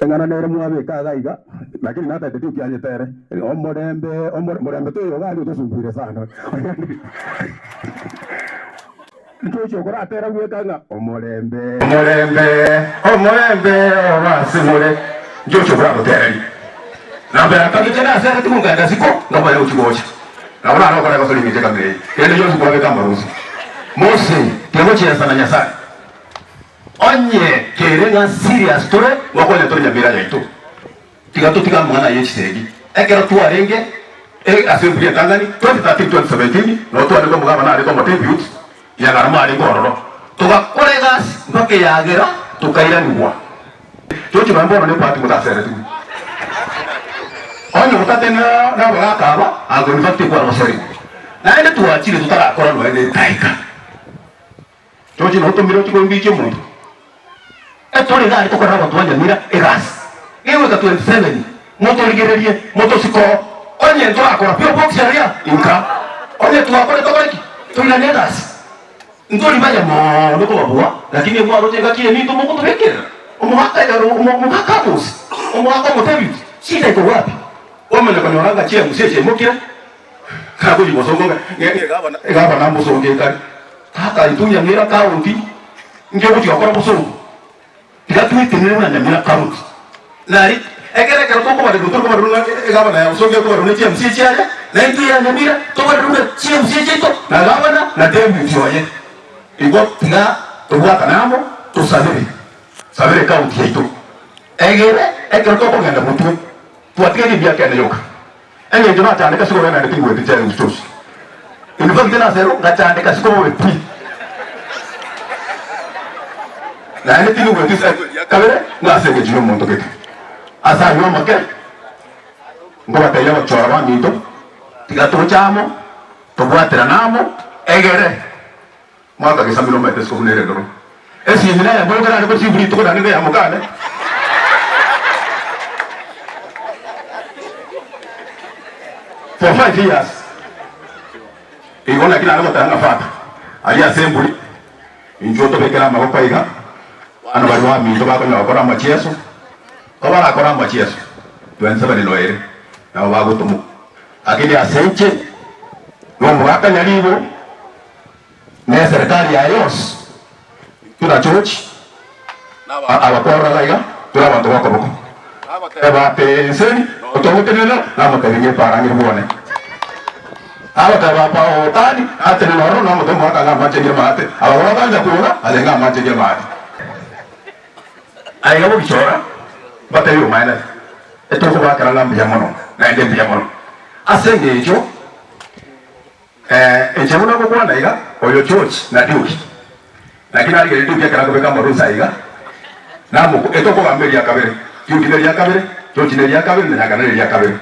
Eng'ana nere mwabeka iga iga, lakini natagete tikianyete ere. Omorembe, omore, morembe toyo iga aria otosumbuire sana. Ntochi okoratera bweka ng'a omorembe, omorembe, omorembe obe ase more. Ntochi okoragotereria. Namba ya kabere nasereti gonkenda isiko, nkamanya gochia gocha. Nabo nare gokora egosori engencho ekamera eye. Kende gionsi kwabeka amarusa. Mose, tiga na Nyasae. Onye kere ng'a serious tore, ngokonya tore nyamira yaito. Tiga totige amang'ana aya y'echisegi. Ekero twarenge ase embura entang'ani 2013, 2017, nabo twarenge omogabana arenge omodepute, Nyagarama arenge ororo. Togakora egasi mpaka eyagera tokairanigwa. Tochi nonya bono nebahati motaseretigwe. Onye gotatenena nabagaaka aba, ango in fact ekwaroserigwe. Naende twachire totarakora nonya ne edaika. Tochi notomire ochi koimbichia omonto. Etore iga aria tokorera abanto ba Nyamira egasi. Gegoika 27 motorigererie motosike oo. Onye ntorakora P.O. Box aria inka. Onye twakore tokore ki? Toirane egasi. Ntori baya mono kobabua lakini mwaroche engaki eye ninto mogotobekerera. Omogaka omogaka Amosi, omogaka omotebi shida iko wapi? Kwamanya konyora ng'a chiamusi echi aimokire kagochi bosongo ng'a egavana mbosongo ekare. Tata intwe Nyamira county inki ogochia gokora bosongo? Tiga twetenere buna Nyamira county. Nari ekero ekero tokobarerwa torikobarerwa ng'a egavana ya bosongo ekobarerwa ne chiamusi echiaye, na intwe ya Nyamira tobarerwe buna chiamusi echiaito na gavana na deputy oye. Igo tiga tobwatane amo tosabere sabere ecounty yaito egere ekero tokogenda motwe twatiga ebiakiane yoka. Engencho nachandeka ase obobe naende tingweti challenge chionsi. In fact nase ero ngachandeka ase obobe pi. Naende tingweti eria kabere ng'a ase engencho y'omonto gete. Ase ayio amake nkobatebia abachora baminto tiga toche amo tobwaterane amo egere mwaka gesamire omanyete isiko buna ere endoro. Esimi naye mboro kerare gosibu rituko naende neyamokane. For 5 years. Igo naki nare goteba ng'a Father, aria ase emburi, inchuo tobekere amaboko aiga, abana baria baminto bakonyara gokora amachieso, ko barakore amachieso, twensi bari noere, nabo bagotomwa. Lakini ase inche, nomogaka nyaribo, Ne eserekari yaye yonsi, intwe na George, na abakwarora iga iga, tore abanto b'okoboko. Nagoteba enseri, otogotenena, namotebia ng'a eparang'ire bwane. Nagoteba pa otani, natenena ororo, namotebia omogaka ng'a amanche ng'ire maate. Abagoro bagancha kwoga, aye ng'a amanche ng'ire maate. Aye iga bogichora, mbatebie omaene, etokobakera ng'a mbuya mono, naende mbuya mono. Ase engencho. Ee, inche buna ngokwana iga, oyo George na Duke, naki narigereria Duke ekero akobeka amarusa aiga, namoko etokogamba eria kabere, Duke neria kabere, George neria kabere, na Nyakana neria kabere.